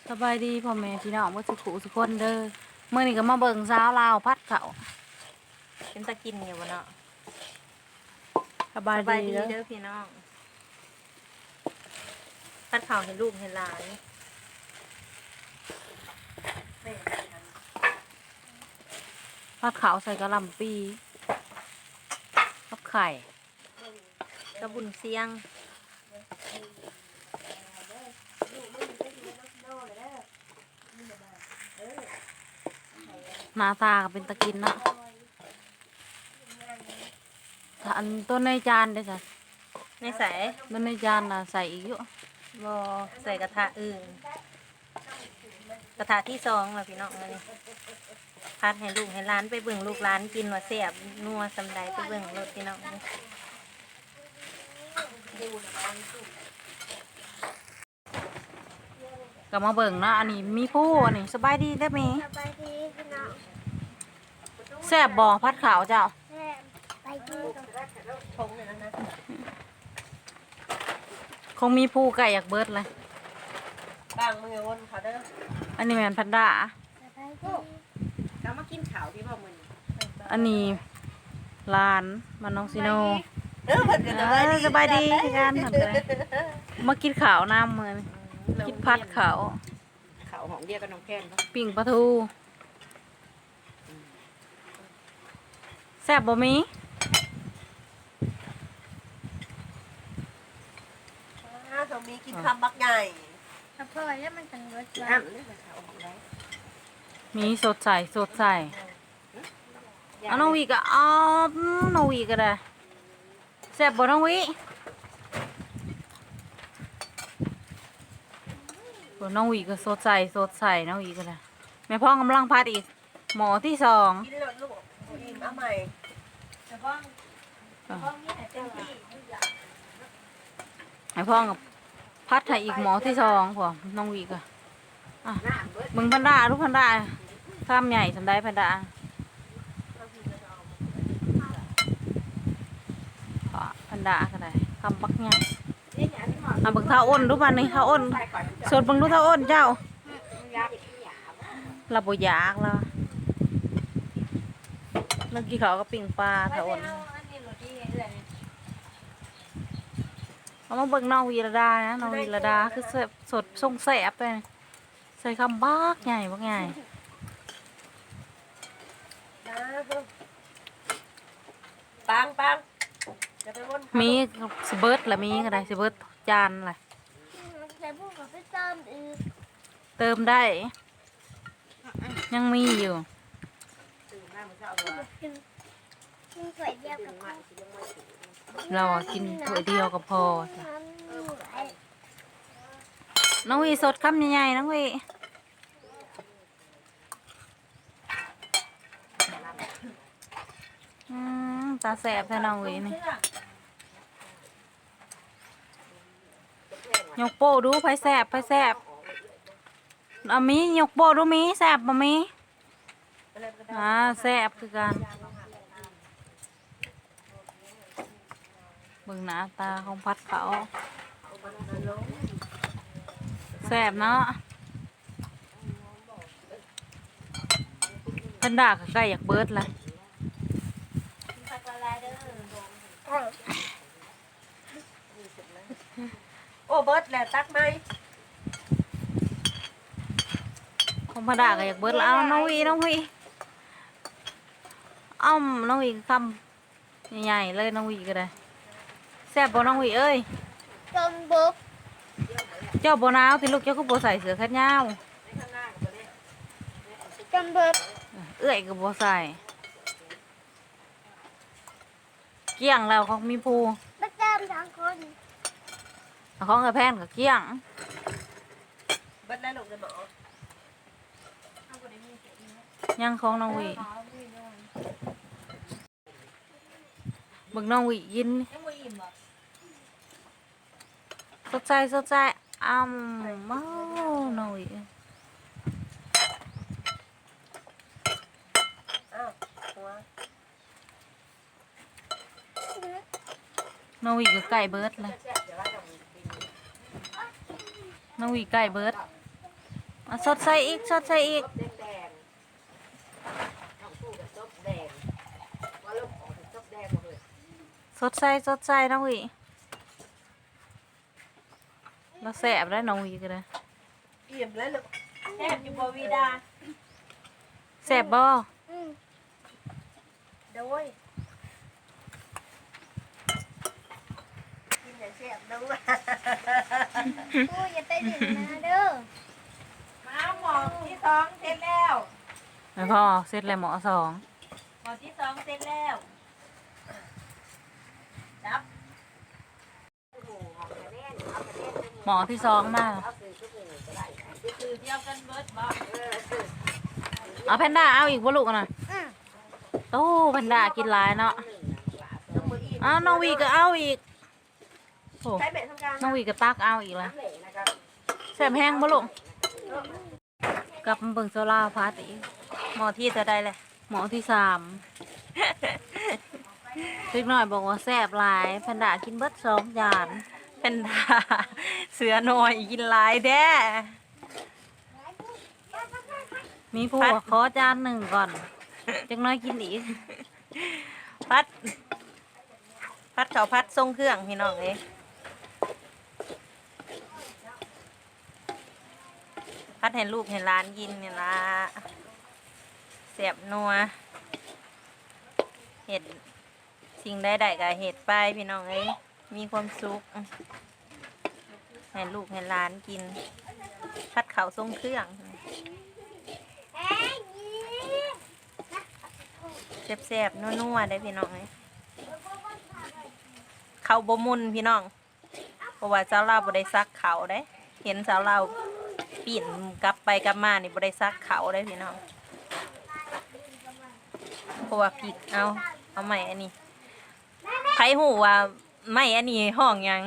ສະບາຍດີພໍ່ແມ່ພີ່ນ້ອງເບິດສູ່ຜູ້ສູ່ຄົນເດີ. ມື້ນີ້ກໍມາເບິ່ງສາວລາວຜັດເຂົ້າ ເປັນຕາກິນຢູ່ບໍ່ເນາະ? ສະບາຍດີ ສະບາຍດີເດີ ເດີພີ່ນ້ອງ. ຜັດເຂົ້າໃຫ້ລູກໃຫ້ຫຼານ ຜັດເຂົ້າໃສ່ກະຫຼ່ຳປີກັບໄຂ່ ກະບຸນຊຽງ. ໜ້າຕາກໍເປັນຕາກິນເນາະ. ອັນ ໂຕໃນຈານເດ້ຊະ? ໃນໃສ? ໂຕໃນຈານນະໃສ່ອີກຢູ່. ບໍ່ ໃສ່ກະທະອື່ນ ກະທະທີສອງແລ້ວພີ່ນ້ອງ. ມື້ນີ້ຜັດໃຫ້ລູກໃຫ້ຫຼານ ໄປເບິ່ງລູກຫຼານກິນວ່າແຊບນົວສ່ຳໃດ ໄປເບິ່ງໂລດພີ່ນ້ອງ. ກໍມາເບິ່ງເນາະ ອັນນີ້ມີພູ ອັນນີ້ ສະບາຍດີເດີແມ່. ສະບາຍດີພີ່ນ້ອງ. ແຊບບໍ່ ຜັດເຂົ້າເຈົ້າ? ແຊບ ໄປກິນ. ຄົງມີພູໃກ້ຢາກເບິດແລ້ວ ບາງມື້ວົນເຂົາເດີ. ອັນນີ້ແມ່ນພັນດາ ສະບາຍດີ. ເຈົ້າມາກິນເຂົ້າທີ່ບໍ່ມື້ນີ້? ອັນນີ້ຫຼານມານ້ອງຊີໂນ. ເອີ ເພິ່ນກໍສະບາຍດີ ເອີ ສະບາຍດີຄືກັນ ເພິ່ນກໍມາກິນເຂົ້ານຳມື້ນີ້. ອືມ ກິນຜັດເຂົ້າ ເຂົ້າຫ້ອງດຽວກັບນ້ອງແພນ ປີ້ງປາທູ. ແຊບບໍ່ມີ? ອ້າ ເຂົາມີກິນຄຳບັກໃຫຍ່ ຖ້າພໍແລ້ວມັນຈັ່ງເບິດ. ອ້ຳ ນີ້ມັນເຂົ້າອອກໄດ້ ມີສົດໃສ ສົດໃສ. ເອົາ ນ້ອງວິກໍ ອອມ ນ້ອງວິກໍໄດ້. ແຊບບໍ່ນ້ອງວິ? ໂອ້ ນ້ອງວິກໍສົດໃສ ສົດໃສ ນ້ອງວິກໍໄດ້. ແມ່ພອງກຳລັງຜັດອີກໝໍ້ທີສອງ. ກິນໂລດລູກ ບໍ່ອີ່ມ ເອົາໃໝ່. ເອີ ແມ່ພອງກໍຜັດໃຫ້ອີກໝໍ້ທີສອງ. ພວກນ້ອງວິກໍ ອ່ະ ເບິ່ງພັນດາ ລູກພັນດາ ຄຳໃຫຍ່ສ່ຳໃດພັນດາ? ພັນດາກໍໄດ້ ຄຳບັກໃຫຍ່. ອ່ະ ເບິ່ງທ້າວອ້ນດູບາດນີ້ ທ້າວອ້ນ ສົດເບິ່ງດູທ້າວອ້ນເຈົ້າ. ລາວບໍ່ຢາກ ລາວ ລາວກິນເຂົ້າກັບປີ້ງປາ ທ້າວອ້ນ. ເອົາມາເບິ່ງນ້ອງວິລະດານະ ນ້ອງວິລະດາຄືແຊບ ສົດຊົງແຊບເດ້. ໃສ່ຄຳບັກໃຫຍ່ ບັກໃຫຍ່. ປາງ ປາງ ຢ່າໄປວົນ ມີ ຊິເບິດລະ ມີກໍໄດ້ ຊິເບິດຈານລະ. ໃສ່ບຸກກໍໄປເຕີມອີກ ເຕີມໄດ້ ຍັງມີຢູ່. ກິນ ກິນຖ້ວຍດຽວກໍພໍ ລາວວ່າກິນຖ້ວຍດຽວກໍພໍ. ນ້ອງວິສົດຄຳໃຫຍ່ໆ ນ້ອງວິ. ອືມ ຕາແຊບແທ້ນ້ອງວິນີ້. ຍົກໂປ້ດູ ໃຜແຊບ ໃຜແຊບ. ອາ ມີ ຍົກໂປ້ດູ ມີ ແຊບບໍ່ມີ? ອາ ແຊບຄືກັນ. ເບິ່ງໜ້າຕາຂອງຜັດເຂົ້າ ແຊບເນາະ. ແພນດ້າກໍໃກ້ຢາກເບິດລະ. ໂອ້ ເບິດແລ້ວ ຕັກໃໝ່. ຂອງພະດາກໍຢາກເບິດແລ້ວ. ເອົາ ນ້ອງວິ ນ້ອງວິ ເອົາ ນ້ອງວິຄຳໃຫຍ່ໆເລີຍ ນ້ອງວິກໍໄດ້. ແຊບບໍ່ນ້ອງວິເອີຍ? ຈຳເບິດ. ເຈົ້າບໍ່ໜາວຕິລູກ? ເຈົ້າຄືບໍ່ໃສ່ເສື້ອແຂນຍາວ? ຈຳເບິດ. ເອື້ອຍກໍບໍ່ໃສ່. ກ້ຽງແລ້ວຂອງມີພູ. ບໍ່ແຈມສອງຄົນ. ຂອງເອື້ອຍແພນກໍກ້ຽງ. ເບິດແລ້ວລູກ ເດີໝໍ. ຍັງຂອງນ້ອງວິ. ເບິ່ງນ້ອງວິກິນ. ຍັງບໍ່ອີ່ມບໍ? ສົດໃຈ ສົດໃຈ. ອ້ຳ ໂອ້ ນ້ອງວິ. ອ້າວ ຫົວ. ນ້ອງວິກໍໃກ້ເບິດແລ້ວ. ນ້ອງວິໃກ້ເບິດ. ສົດໃສ່ອີກ ສົດໃສ່ອີກ ສົດໃສ່ ສົດໃສ່ ນ້ອງວິ. ລາວແຊບໄດ໋ ນ້ອງວີກໍໄດ້. ອີ່ມແລ້ວລູກ. ແຊບຢູ່ບໍ່ວີດາ? ແຊບບໍ່? ອືມ ໂດຍ ກິນຢ່າງແຊບເດີ. ໂອ້ຍ ຢ່າໄປຫຼິ້ນນະເດີ. ມາ ໝໍ້ທີສອງເສັດແລ້ວ. ແມ່ພໍ່ ເສັດແລ້ວໝໍ້ສອງ. ໝໍ້ທີສອງເສັດແລ້ວ. ຈັບ. ໝໍ້ທີສອງມາ. ເອົາແພນດ້າເອົາອີກບໍ່ລູກນະ? ອືມ ໂອ້ ແພນດ້າກິນຫຼາຍເນາະ. ເອົາ ນ້ອງວີກໍເອົາອີກ. ໂອ້ ນ້ອງວີກໍຕັກເອົາອີກລະ. ແຊບແຮງບໍ່ລູກ? ກັບມາເບິ່ງສາວລາວພັດອີກ. ໝໍ້ທີເທົ່າໃດແຫຼະ? ໝໍ້ທີສາມ. ເດັກນ້ອຍບອກວ່າແຊບຫຼາຍ ແພນດ້າກິນເບິດສອງຈານ. ແພນດ້າເສືອນ້ອຍກິນຫຼາຍແທ້. ມີຜູ້ວ່າຂໍຈານໜຶ່ງກ່ອນ ຈັກໜ້ອຍກິນອີກ. ພັດ ພັດເຂົ້າ ພັດຊົງເຄື່ອງ ພີ່ນ້ອງເອີຍ. ພັດໃຫ້ລູກໃຫ້ຫຼານກິນນີ້ລະ ແຊບນົວ. ເຮັດ ສິ່ງໃດໄດ້ກໍເຮັດໄປ ພີ່ນ້ອງເອີຍ ມີຄວາມສຸກ ໃຫ້ລູກໃຫ້ຫຼານກິນ. ພັດເຂົ້າຊົງເຄື່ອງ ແຊບໆ ນົວໆ ເດ້ ພີ່ນ້ອງເອີຍ. ເຂົ້າບໍ່ໝຸ່ນ ພີ່ນ້ອງ. ເພາະວ່າສາວລາວບໍ່ໄດ້ສັກເຂົ້າເດ້ ເຫັນສາວລາວປີ້ນກັບໄປກັບມານີ້ ບໍ່ໄດ້ສັກເຂົ້າເດ້ພີ່ນ້ອງ. ເພາະວ່າພິກເອົາ ເອົາໄມ້ອັນນີ້ ໃຜຮູ້ວ່າໄມ້ອັນນີ້ຮ້ອງຫຍັງ?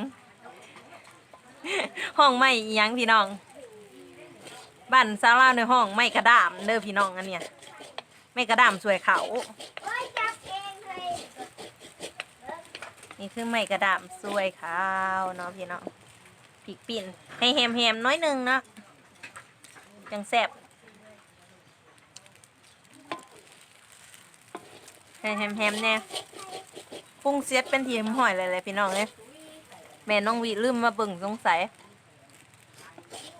ຮ້ອງໄມ້ອີ່ຫຍັງພີ່ນ້ອງ? ບ້ານສາວລາວນີ້ຮ້ອງໄມ້ກະດ້າມເດີພີ່ນ້ອງ ອັນເນີ້ຍ. ໄມ້ກະດ້າມສ່ວຍເຂົ້າ. ນີ້ຄືໄມ້ກະດ້າມສ່ວຍເຂົ້າເນາະພີ່ນ້ອງ. ພິກປີ້ນໃຫ້ແຮມໆ ໜ້ອຍໜຶ່ງເນາະ ຈັ່ງແຊບ. ໃຫ້ແຮມໆ ແດ່. ປຸງເສັດເປັນທີ່ຮຽບຮ້ອຍແລ້ວແຫຼະພີ່ນ້ອງເອີຍ. ແມ່ນ້ອງວິລືມມາເບິ່ງສົງໄສ.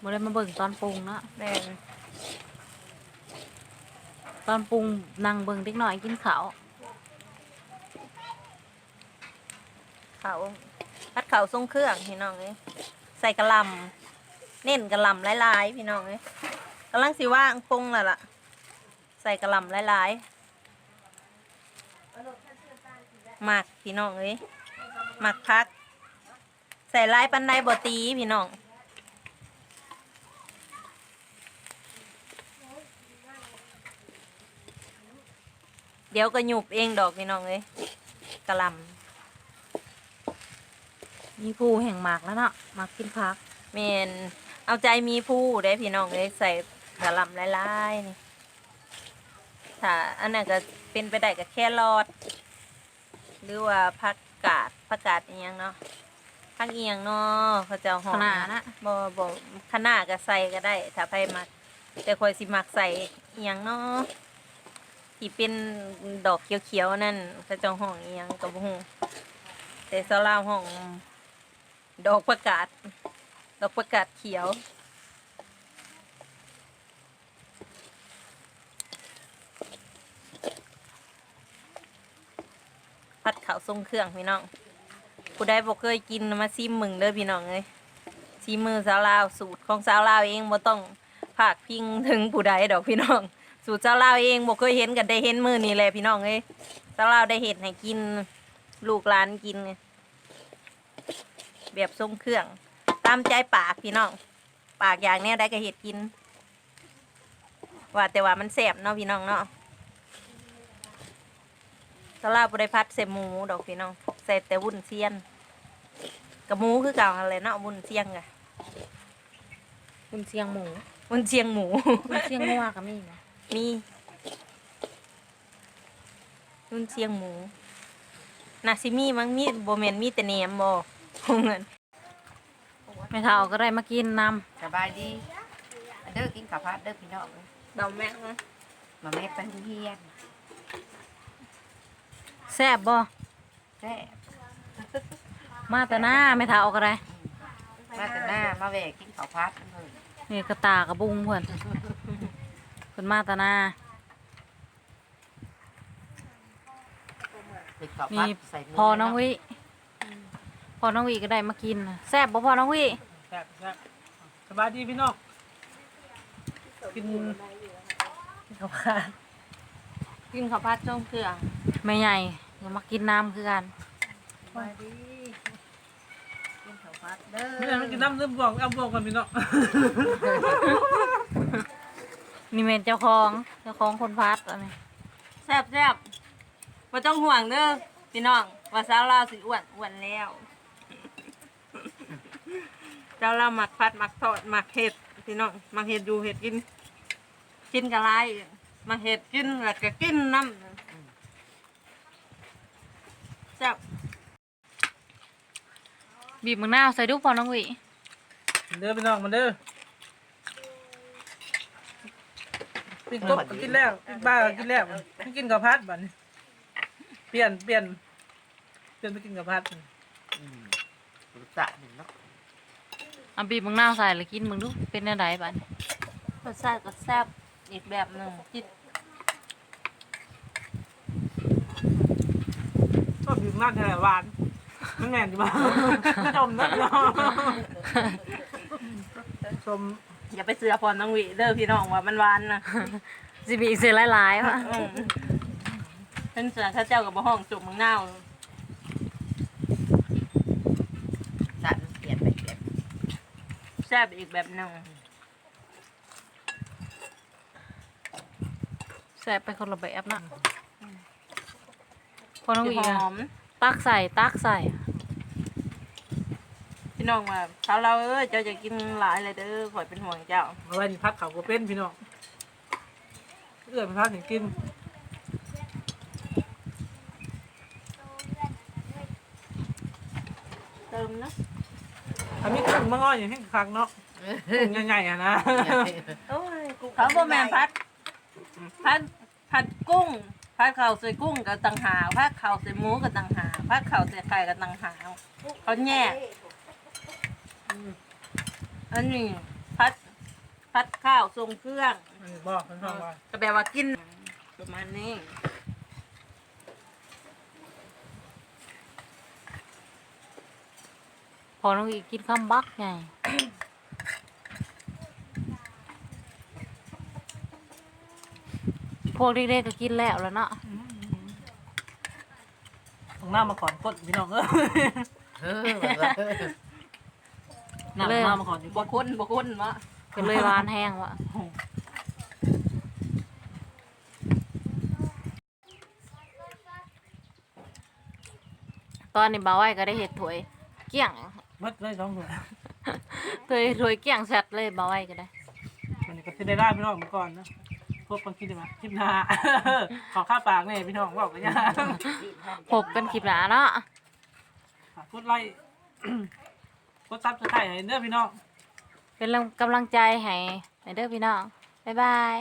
ບໍ່ໄດ້ມາເບິ່ງຕອນປຸງເນາະ. ແມ່ນ ຕອນປຸງນັ່ງເບິ່ງເດັກນ້ອຍກິນເຂົ້າ. ເຂົ້າ ຜັດເຂົ້າຊົງເຄື່ອງພີ່ນ້ອງເອີຍ. ໃສ່ກະຫຼ່ຳ ເນັ້ນກະຫຼ່ຳຫຼາຍໆ ພີ່ນ້ອງເອີຍ. ກຳລັງຊິວາງປົງແລ້ວລະ ໃສ່ກະຫຼ່ຳຫຼາຍໆ. ມັກພີ່ນ້ອງເອີຍ ມັກຜັກ. ໃສ່ຫຼາຍປານໃດບໍ່ຕີພີ່ນ້ອງ. ດຽວກໍຫຍຸບເອງດອກພີ່ນ້ອງເອີຍ ກະຫຼ່ຳ. ມີຜູ້ແຮ່ງມັກແລ້ວເນາະ ມັກກິນຜັກ. ແມ່ນ ເອົາໃຈມີຜູ້ເດ້ພີ່ນ້ອງເອີຍ ໃສ່ກະຫຼ່ຳຫຼາຍໆ ນີ້. ຖ້າອັນນັ້ນກໍເປັນໄປໄດ້ກໍແຄຣອດ ຫຼືວ່າຜັກກາດ ຜັກກາດອີ່ຫຍັງເນາະ ຜັກອີ່ຫຍັງເນາະ ເຂົາເຈົ້າຮ້ອງ ຄະນ້ານະ. ບໍ່ ບໍ່ ຄະນ້າກໍໃສ່ກໍໄດ້ ຖ້າໃຜມັກ ແຕ່ຂ້ອຍຊິມັກໃສ່ອີ່ຫຍັງເນາະ ທີ່ເປັນດອກຂຽວໆ ນັ້ນ ເຂົາເຈົ້າຮ້ອງອີ່ຫຍັງກໍບໍ່ຮູ້ ແຕ່ຊາວລາວຮ້ອງ ດອກຜັກກາດ ດອກຜັກກາດຂຽວ. ຜັດເຂົ້າຊົງເຄື່ອງພີ່ນ້ອງ. ຜູ້ໃດບໍ່ເຄີຍກິນ ມາຊີມເບິ່ງເດີພີ່ນ້ອງເອີຍ. ສີມືຊາວລາວ ສູດຂອງຊາວລາວເອງ ບໍ່ຕ້ອງພາດພິງເຖິງຜູ້ໃດດອກພີ່ນ້ອງ. ສູດຊາວລາວເອງ ບໍ່ເຄີຍເຫັນ ກໍໄດ້ເຫັນມື້ນີ້ແຫຼະພີ່ນ້ອງເອີຍ. ຊາວລາວໄດ້ເຮັດໃຫ້ກິນ ລູກຫຼານກິນ ແບບຊົງເຄື່ອງ ຕາມໃຈປາກພີ່ນ້ອງ. ປາກຢາກແນວໃດກໍເຮັດກິນ ວ່າແຕ່ວ່າມັນແຊບເນາະພີ່ນ້ອງເນາະ. ສາວລາວບໍ່ໄດ້ຜັດໃສ່ໝູດອກພີ່ນ້ອງ ໃສ່ແຕ່ວຸ້ນຊຽນ ກະໝູຄືເກົ່າຫັ້ນແຫຼະເນາະ ວຸ້ນຊຽນກະ ວຸ້ນຊຽນໝູ ວຸ້ນຊຽນໝູ ວຸ້ນຊຽນງົວກໍມີເນາະ ມີ ວຸ້ນຊຽນໝູ ໜ້າຊິມີມັ້ງ ມີ ບໍ່ແມ່ນມີແຕ່ແໜມບໍ່? ແມ່ເຖົ້າກໍໄດ້ມາກິນນຳ. ສະບາຍດີ. ເດີ ກິນເຂົ້າຜັດເດີພີ່ນ້ອງເອີຍ. ເບົາແມັກນະ ເບົາແມັກໄປໂຮງຮຽນ. ແຊບບໍ່? ແຊບ. ມາແຕ່ນາ ແມ່ເຖົ້າກໍໄດ້ ມາແຕ່ນາ ມາແວ່ກິນເຂົ້າຜັດເພິ່ນ. ນີ້ກະຕາກະບຸງເພິ່ນ ເພິ່ນມາແຕ່ນາ. ນີ້ພໍ່ນ້ອງວິ ພໍ່ນ້ອງວິກໍໄດ້ມາກິນ. ແຊບບໍ່ພໍ່ນ້ອງວິ? ແຊບໆ. ສະບາຍດີພີ່ນ້ອງ ກິນ ກິນເຂົ້າຜັດ ກິນເຂົ້າຜັດຊົງເຄື່ອງ. ແມ່ໃຫຍ່ກໍມາກິນນຳຄືກັນ. ສະບາຍດີ. ກິນເຂົ້າຜັດເດີ. ແມ່ມາກິນນຳ ເລີ່ມບວກ ເອົາບວກກ່ອນພີ່ນ້ອງ. ນີ້ແມ່ນເຈົ້າຂອງ ເຈົ້າຂອງຄົນຜັດອັນນີ້. ແຊບໆ. ບໍ່ຕ້ອງຫ່ວງເດີພີ່ນ້ອງ ວ່າສາວລາວຊິອ້ວນ ອ້ວນແລ້ວ. ສາວລາວມັກຜັດ ມັກທອດ ມັກເຮັດພີ່ນ້ອງ ມັກເຮັດຢູ່ເຮັດກິນ ກິນກໍຫຼາຍ ມັກເຮັດກິນ ແລ້ວກໍກິນນຳ. ແຊບ. ບີບໝາກນາວໃສ່ດຸພໍ່ນ້ອງວິ. ເດີພີ່ນ້ອງ ມາເດີ. ປີ້ງກົບກໍກິນແລ້ວ ປີ້ງປາກໍກິນແລ້ວ ມາກິນເຂົ້າຜັດບາດນີ້. ປ່ຽນ ປ່ຽນ ປ່ຽນໄປກິນເຂົ້າຜັດ. ອືມ ລົດຊາດໜຶ່ງເນາະ. ເອົາບີບໝາກນາວໃສ່ແລ້ວກິນເບິ່ງດູ ເປັນແນວໃດບາດນີ້? ລົດຊາດກໍແຊບ ອີກແບບໜຶ່ງ ຈິດ. ກໍບີບມາແທ້ຫວານ ມັນແມ່ນຢູ່ບໍ່? ຊົມເນາະ ຊົມ. ຢ່າໄປເຊື່ອພໍ່ນ້ອງວິເດີພີ່ນ້ອງວ່າມັນຫວານນະ ຊິບີບໃສ່ຫຼາຍໆວ່າ. ອືມ ເພິ່ນເຊື່ອເຂົາເຈົ້າກໍບໍ່ຮ້ອງສົມໝາກນາວ. ລາດມັນປ່ຽນໄປປ່ຽນ ແຊບອີກແບບໜຶ່ງ. ແຊບໄປຄົນລະແບບເນາະ. ອືມ ພໍ່ນ້ອງອີ ຫອມ ຕັກໃສ່ ຕັກໃສ່. ພີ່ນ້ອງວ່າ ສາວລາວເອີຍ ເຈົ້າຢ່າກິນຫຼາຍເລີຍເດີ ຂ້ອຍເປັນຫ່ວງເຈົ້າ. ເອົາໄວ້ນີ້ ຜັດເຂົ້າບໍ່ເປັນພີ່ນ້ອງ ເອື້ອຍມັນພາກັນກິນ. ເຕີມເນາະ ຖ້າມີກຸ້ງມາງອຍນີ້ແຮງຄັກເນາະ. ກຸ້ງໃຫຍ່ໆຫັ້ນນະ. ໂອ້ຍ ກຸ້ງ ເຂົາບໍ່ແມ່ນຜັດ ຜັດ ຜັດກຸ້ງ ຜັດເຂົ້າໃສ່ກຸ້ງກໍຕ່າງຫາກ ຜັດເຂົ້າໃສ່ໝູກໍຕ່າງຫາກ ຜັດເຂົ້າໃສ່ໄຂ່ກໍຕ່າງຫາກ ເຂົາແຍກ. ອືມ ອັນນີ້ຜັດ ຜັດຂ້າວຊົງເຄື່ອງ. ອັນນີ້ບໍ່ ເພິ່ນວ່າ ເອີ ກໍແບບວ່າກິນປະມານນີ້. ພໍ່ນ້ອງອີກິນຄຳບັກໃຫຍ່ ພວກເດັກໆກໍກິນແລ້ວລະເນາະ. ອືມ ບັກນາວມາຂອນກົ້ນພີ່ນ້ອງເອີຍ. ເອີ ນ້ຳບັກນາວມາຂອນ ບໍ່ຄົນ ບໍ່ຄົນເນາະ ກໍເລີຍຫວານແຮງວະ. ຕອນນີ້ບ່າວໄວກໍໄດ້ເຮັດຖ້ວຍກ້ຽງ ໝົດເລີຍສອງຖ້ວຍ ຖ້ວຍ ຖ້ວຍກ້ຽງແຊັດເລີຍບ່າວໄວກໍໄດ້. ວັນນີ້ກໍຊິໄດ້ລາພີ່ນ້ອງໄປກ່ອນເນາະ ພົບກັນຄລິບໜ້າ ຄລິບໜ້າ ຂໍຄາປາກແດ່ພີ່ນ້ອງ ເວົ້າກໍຍາກ. ພົບກັນຄລິບໜ້າເນາະ ຝາກກົດໄລ້ ກົດຊັບສະໄຄຣບ໌ໃຫ້ເດີພີ່ນ້ອງ ເປັນກຳລັງໃຈໃຫ້ ໃຫ້ເດີພີ່ນ້ອງ ບາຍບາຍ.